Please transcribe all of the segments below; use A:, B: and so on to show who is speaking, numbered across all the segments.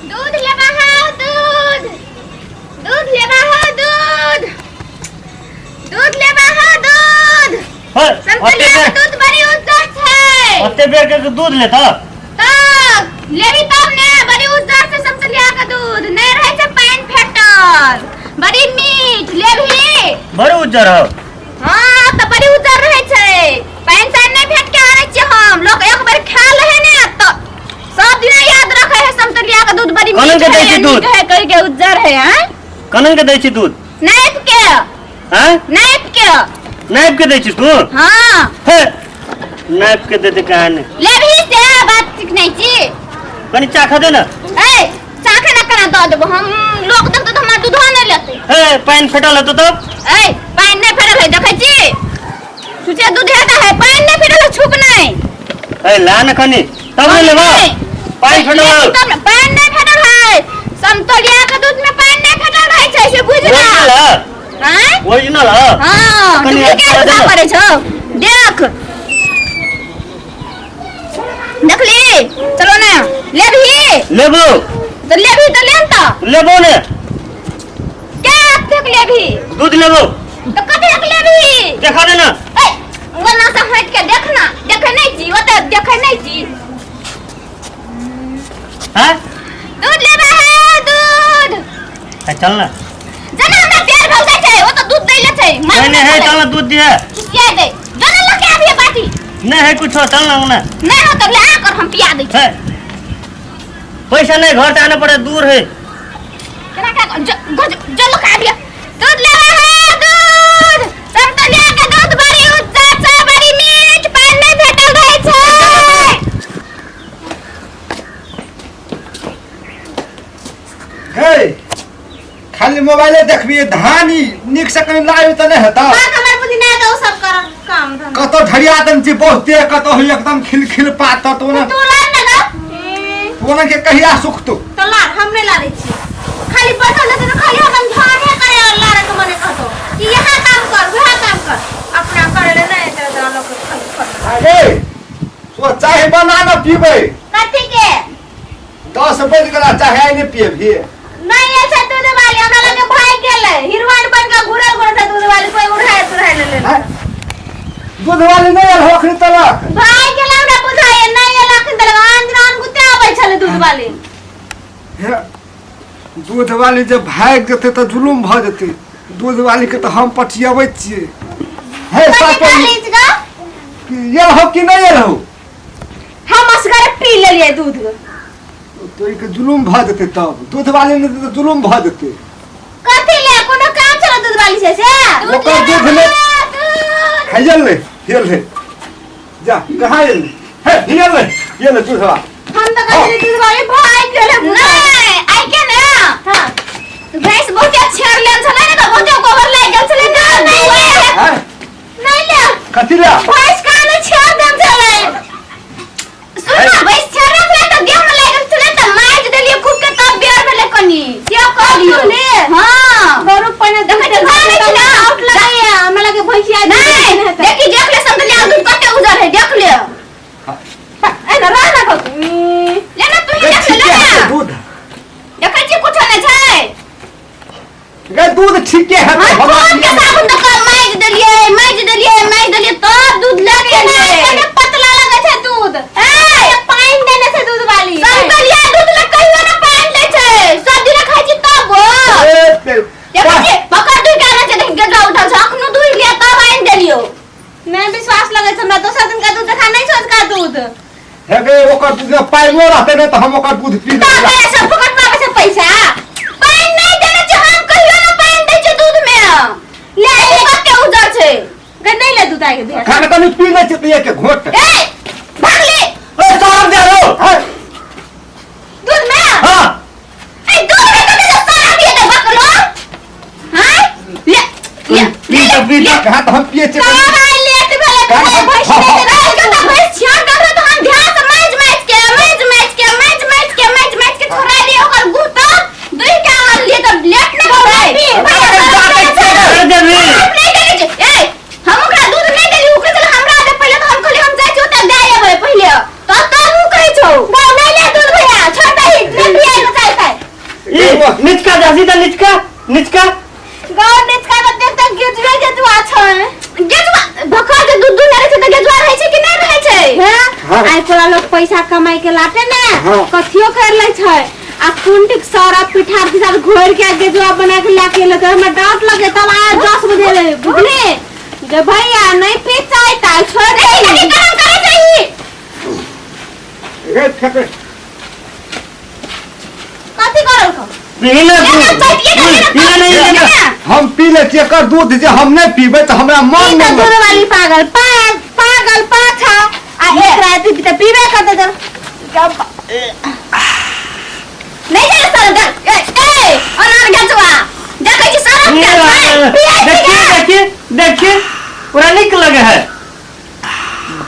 A: दूध लेबा हौ दूध, दूध लेबा हौ दूध, दूध लेबा हौ दूध।
B: हे,
A: समतोलिया
B: ओते
A: के
B: बेर
A: दूध बड़ी उज्जर छै।
B: ओते बेर के दूध लेता।
A: तऽ लेबी तब ने, बड़ी उज्जर छै समतोलिया के दूध, नहि रहै छै पानि फेटल, बड़ी मीठ। लेबही?
B: बड़ी उज्जर हो।
A: हाँ तऽ बड़ी उज्जर रहै छै, पानि तानि नहि फेट के आनै छियै हम। लोक एक बेर खा लै है ने तऽ सब दिन याद रखे है समतोलिया के दूध बड़ी
B: कनन
A: मीठ
B: के दै
A: है,
B: छी दूध?
A: नीक है कहि के उज्जर है। हैं?
B: कनन के दै छी दूध?
A: नाइफ के।
B: हैं?
A: नाइफ के।
B: नाइफ के दै छी तू?
A: हाँ।
B: हे, नाइफ के दे दे कहाँ ने।
A: लेबही से बात ठीक नहीं छी।
B: कनी चाखा दे ना।
A: ए चाखे ना, केना दऽ देबो हम? लोक देखतै तऽ हमरा दूधो नहि लेतै।
B: हे, पानि फेटल हेतौ तब।
A: ए पानि नहि फेटल है, देखै छी सुचे दूध हेता है, पानि नहि फेटल है, छुप नहि।
B: ए ला ना कनी तब ने लेबा। पानि फेटल
A: लेबही
B: हौ।
A: तब ने, पानि नहि फेटल है, समतोलिया के दूध में पानि नहि फेटल रहै छै से बुझ ना।
B: ओरिजिनल है।
A: आँय?
B: ओरिजिनल है।
A: हाँ।
B: कनी
A: डुप्लीकेट
B: दे
A: का
B: ना।
A: करै छौ? देख, देखली? चलो ना, लेबही?
B: लेबो।
A: तऽ लेबही तऽ ले ने तऽ।
B: लेबो ने।
A: के कतेक लेबही?
B: दूध लेबो।
A: तऽ कतेक लेबही?
B: देखा दे ना।
A: ए ओना से हटि के देख ना, देखै नहि छी ओतऽ, देखै नहि छी।
B: हैं?
A: दूध लेबा है दूध?
B: ए, चल ना।
A: जना हमरा प्यार भऽ जाइ छै, ओ तऽ दूध दै ले छै।
B: नहीं नहीं है, चल ना दूध दिए।
A: खिसिया दे, जना लऽ के आबिए बाटी।
B: नहीं है कुछ, चल ना ना।
A: नहीं हो तऽ ले आ कर, हम पिया दै छी।
B: है, पैसा नहीं, घर से आना पड़े, दूर है।
A: केना का गज जल के आबिए। दूध लेबा है दूध? समतोलिया के दूध बड़ी उज्जर छै, बड़ी मीठ, पानि नहि भेटल रहै छै।
C: हे, खाली मोबाइले देखबी, धान ई नीक से कनि लाबी तऽ नहि हेतौ?
D: बात हमर बुद्धि नहि दौ, सब कर काम धंधा।
C: कतौ ढरिया देने छी बहुते, कतौ ही एकदम खिलखिल पात ओना।
D: तू लार ना गा।
C: ओना के कहिया सुखतौ?
D: तो लार हम नहीं लारै छी, खाली बैठल रहतै तऽ खाली हरदम ध्याने करे और लारे के मने कहतो कि यहाँ काम कर वहाँ काम कर, अपना करे ले नहीं तेरा तेरा लोग के खाली कर।
C: अरे सो चाय बना न पीबै।
D: कथी के?
C: 10 बज गेला, चाहे आइ नहि पियबही?
D: नहीं ऐसा दूध वाली हमरा लगे भाग गेलै, हिरवान बन के घुरल घुरल छै दूध वाली, कोई उड़ाय तुड़ाय ले ले।
C: हैं? दूध वाली नहि आयल हो अखनी तलक?
D: भाग गेलै हमरा बुझाइए, नहीं एल अखन तलक, आन दिन आन गुते आबै छलै दूध वाली।
C: हे, दूध वाली जे भागि जेतै तऽ जुलुम भऽ जेतै। दूध वाली के तऽ हम पटियबै छियै। हे
D: कथी
C: सातो
D: कहली गा?
C: आयल हो कि नहि आयल हो?
D: हम असगरे पी लेलियै दूध।
C: तो के जुलुम भऽ जेतै तब, दूध वाली नहि देतै तऽ जुलुम भऽ जेतै।
D: कथी ले कोनो काम छलै दूध वाली से से?
C: ओकर दूध ले। हियल ले, हियल ले, जा कहाँ आयल? हे हियल ले, हियल ले दूधवा।
D: हम तऽ कहलियै दूध वाली भागि गेलै।
A: नहीं आई के ने।
D: हाँ।
A: भैंस बहुते छेड़ लेल छलै ने तऽ बहुते गोबर लागि गेल छलै ने।
D: नहीं ले।
C: हैं?
D: नहीं ले।
C: कथी ले?
D: भैंस काने छेड़ देल छलै।
A: सुन ना, भैंस छेड़ छलै तऽ देह में लागि गेल छलै तऽ मारि देलियै खूब के, तब बेर भेलै कनी से कहलियौ।
D: ले।
A: हाँ।
D: गरु पहिने
A: देखै छी, जानै छी ना?
D: आउट लगैया हमरा लगे भैंसिया।
A: नहीं देखी, देख ले समतलिया दूध कते उजर है, देख ले।
D: ए ना रह ना कतौ।
A: ले ना तू ही
C: गे
A: देख ले।
C: ठीके
A: ले
C: है
A: ना।
C: दूध।
A: देखै छी कुछो नहि छै।
C: गे दूध ठीके है
A: हम
C: हमरा।
A: खूब के साबुन दऽ कऽ माजि देलियै, माजि देलियै, माजि देलियै तब दूध लऽ के एलियै।
D: कते पतला लगै छै दूध।
A: ए
D: पानि देने छै दूध वाली।
A: समतलिया दूध लऽ कहियो ने पानि दै छै, सब दिन खाइ छी तब।
C: ए,
A: देखै छी पकड़ दूध के आनै छै, देखी गेदरा उठल छै, अखनो दूध लिअ तब आनि देलियौ।
D: नहि विश्वास लगै छै हमरा, दोसर दिन का दूध देखा नहि छै का दूध।
C: हे गे, ओकर दूध में पानिओ रहतै ने तऽ हम ओकर दूध पी
A: तऽ
C: लेबै।
A: तोरा सब फुकट पाबै छै पैसा। पानि नहि देने छै हम, कहियो ने पानि दै छै दूध में। ले ई कते उजर छै।
D: गे नहि ले दूध आइ के।
C: खाना कनि पी लै छियै तऽ एक घोट।
A: ए भागली।
B: ए साहब दे रो।
C: हैं?
A: दूध में?
B: हाँ।
A: ए दूध में कते सारा दिए दे बकलो। हां ले ले।
B: पी तो पी तो।
C: कहाँ तऽ हम पियै छियै।
D: तब आइ लेट भेलै।
C: काहे?
D: भैंस
C: हाँ,
D: नहि
C: हाँ।
D: देने
A: आज के तो भैंस छिया कर रहा तो हम ध्यान से माज माज के, माज माज के, माज माज के, माज माज के छोड़ा दिए ओकर गुह तो दुई के आंगल लिए तो लेट नहीं हो गए।
B: अरे देवी।
A: नहीं देने छे। ए हम ओकरा दूध नहीं देली, ओकरा चल हमरा दे पहिले, तो हम कहली हम जाइ छी ओतऽ दए अबै पहिले तब तब उ कहै छौ।
D: गौ नहीं ले दूध भैया, छोड़ दही, नहीं पिए के चाही।
B: ई निचका जा सीधा निचका निचका।
D: गाँव निचका के देख त गेजुआ गेजुआ छै।
A: गेजुआ भखर के दूध दूध रहै छै त गेजुआ रहै छै कि नहि रहै छै?
D: हैं?
C: हाँ।
D: आइ कोला लोग पैसा कमाई के लाटे ने
C: हाँ।
D: कथियो कर ले छै आ कुंटिक सारा पिठार के साथ घोर के गेजुआ बना के लाके ले त हमरा डांट लगे तब आया 10 बजे ले बुझली जे भैया नहीं पी चाय ता छोड़ दे।
A: कथी गरम करै छै ई?
C: रे फेंके।
A: कथी करल को?
B: पी ना
A: एना
B: दूध।
A: चटिए के
B: पी ना नहीं लेना।
C: हम पी ले छियै एकर दूध जे हम नहीं पीबै तऽ हमरा
D: ई
C: मन
D: त
C: नहीं
D: दूध वाली पागल पागल पाछा आ एक रात पी त पीबे कर दे।
A: नहीं जाए सर गर ए ए अनार गेजुआ देखै छी सरम के पियै छी।
B: देखिए देखिए देखिए पूरा निक लगे है।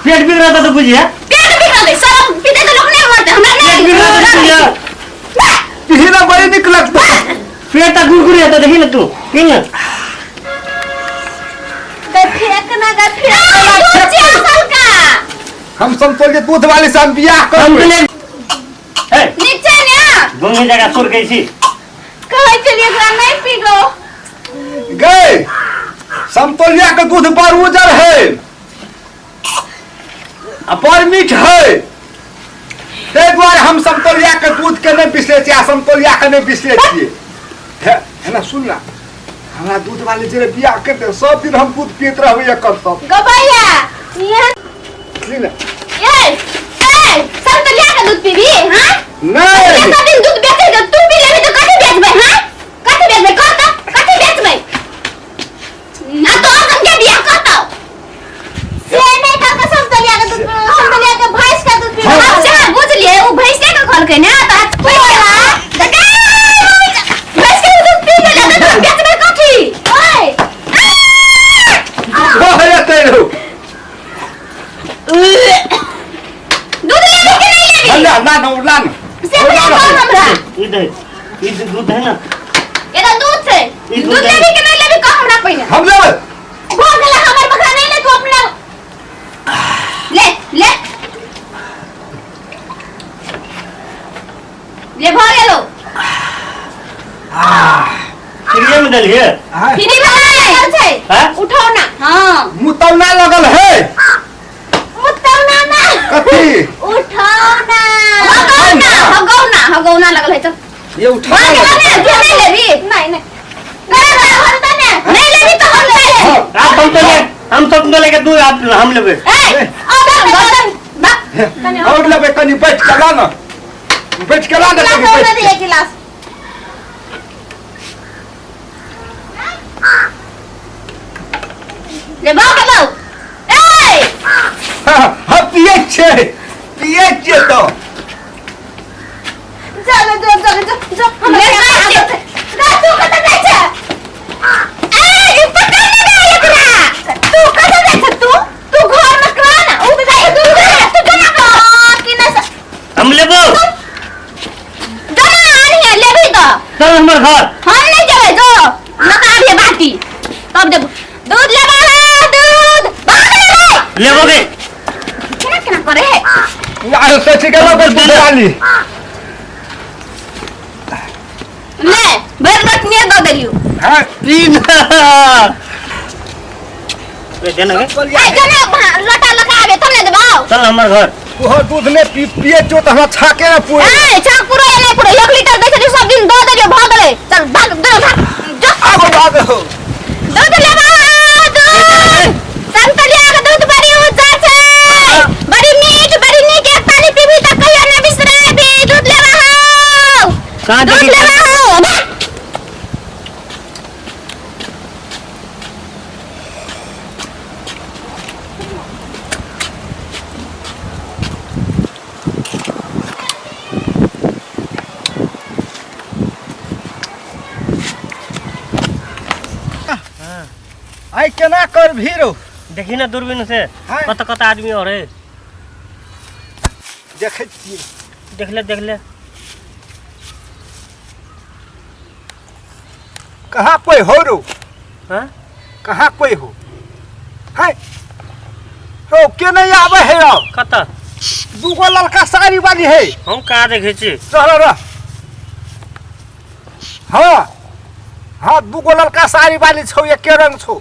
B: पेट बिगड़ा था तो बुझिए।
A: पेट बिगड़ल सरम पीते के लोग नहीं मरते हमरा
B: पेट
A: नहीं
B: बिगड़ा तो बुझिए।
C: पीही ना बड़ी निक लगतौ।
B: पेट तक गुरगुरी है तो देखी ना तू पी ना।
D: गए फेंक ना गए फेंक।
A: दूध छी असल का।
C: हम समतोल के दूध वाली से हम बियाह
B: हम
C: करबै।
B: ले ए
A: नीचे ने
B: गुंगी जगह सुर गई छी।
D: कहै छलियै एकरा नहीं पीगो।
C: गए समतोलिया के दूध बड़ उजर है आ बड़ मीठ है, ताहि दुआरे हम समतोलिया के दूध के नहीं बिसरै छियै आ समतोलिया के नहीं बिसरै छियै। हे ना सुन ना, हमरा दूध वाले जे बियाह कर दे सब दिन हम दूध पीत रहबै एकर सब।
D: गबैया ये
C: बुझली ना?
A: ए ए सब तो लिया के दूध पीबी। हां
C: नहीं
A: सब दिन दूध बेचे के तू पी लेबी तो कथी बेचबै? हां कथी बेचबै कह त कथी बेचबै? ना तो हम के बियाह करतौ
D: से नहीं करके समतोलिया के दूध समतोलिया के भैंस के दूध पीबे।
A: हम से बुझलिए उ भैंसे के कहलकै ने त तू वाला भैंस के दूध पी गेलै त हम बेचबै कथी?
D: ओए
C: भऽ जेतै रौ।
A: दूध लेबी कि नहीं लेबी?
C: ला ला ना ला ना।
A: से पहिले कह हमरा।
B: ई दे ई दूध है ना।
A: एटा दूध छै।
B: ई
A: दूध
B: दूध है।
A: लेबी कि नहीं लेबी कह हमरा पहिले।
C: हम लेबै।
A: भऽ गेलै हमर बकरा नहीं ले तू अपना ले ले ले भऽ गेलो।
B: फ्रीए में देलिए।
C: आय,
A: फ्री में
D: छै।
B: हैं?
D: उठाओ ना।
A: हां
C: मुतौना लगल है।
D: उठाओ ना ना।
C: कथी?
D: उठाओ ना।
A: हगौना हगौना हगौना लगल है चल।
C: ये उठा
A: भऽ गेलो ने तू नहीं लेबी?
D: नहीं नहीं
A: करे भरता ने नहीं लेबी तो हम ले लेब।
B: आप हम तो ले हम सब तो लेके दूध आप हम लेबे।
A: ए अब बा
C: और लेबै कनी बैठ के ला ना, बैठ के ला ना कनी
D: गिलास
C: बैठ
D: और दे
C: के।
D: एक गिलास।
A: ले भऽ गेलो। ए
C: हम पियै छियै पियै छियै तो।
D: चलो जो जो जो जो हम
A: ले जा।
D: रे तू कत जाय छै?
A: ए ई पकड़ ले रे एकरा।
D: तू कत जाय छै? तू तू घर में करा ना उ त जाय दूर तू जना कि ना
B: हम लेबो।
A: जना आनी लेबी तो
B: चल हमर घर।
A: हम नहीं जेबै जो लगा दिए बाटी तब जब दूध लेबा है दूध भाग ले रे।
B: लेबोगे
A: केना केना करे है?
C: आयो सोचि गेलो बे दूध वाली।
A: ले भरि लोटनिए दऽ देलियौ।
C: हां
B: पी ना रे देना के।
A: ए जना लोटा लगा आबे तब ने देबौ।
B: चल हमर घर।
C: तोहर दूध ने पी पिए छौ त हमरा छाके ना पूरे।
A: ए छाक पूरा नहीं पूरा 1 लीटर दै छलियौ सब दिन दऽ देलियौ भऽ गेलै। चल भाग दे भाग जो।
C: आबो भागो।
A: दूध लेबा दूध संतलिया के दूध बड़ी उज्जर छै बड़ी मीठ बड़ी नीक। एक पानी पीबी त कहियो ना बिसराबी। दूध लेबा हौ
B: कहाँ
A: दूध
B: देखी?
A: लेबा हौ भाग।
C: आइ केना कर भीरो?
B: देखी ना दूरबीन से
C: हाँ।
B: कत कत आदमी और है।
C: देखै छियै।
B: देख ले देख ले।
C: कहाँ कोई हो रो?
B: हाँ?
C: कहाँ कोई हो? है हो के नहीं आवे है यार?
B: कत?
C: दूगो लड़का साड़ी वाली है।
B: हम कहाँ देखे छी?
C: रह रह रह। हाँ हाँ, दूगो लड़का साड़ी वाली छौ, एके रंग छौ।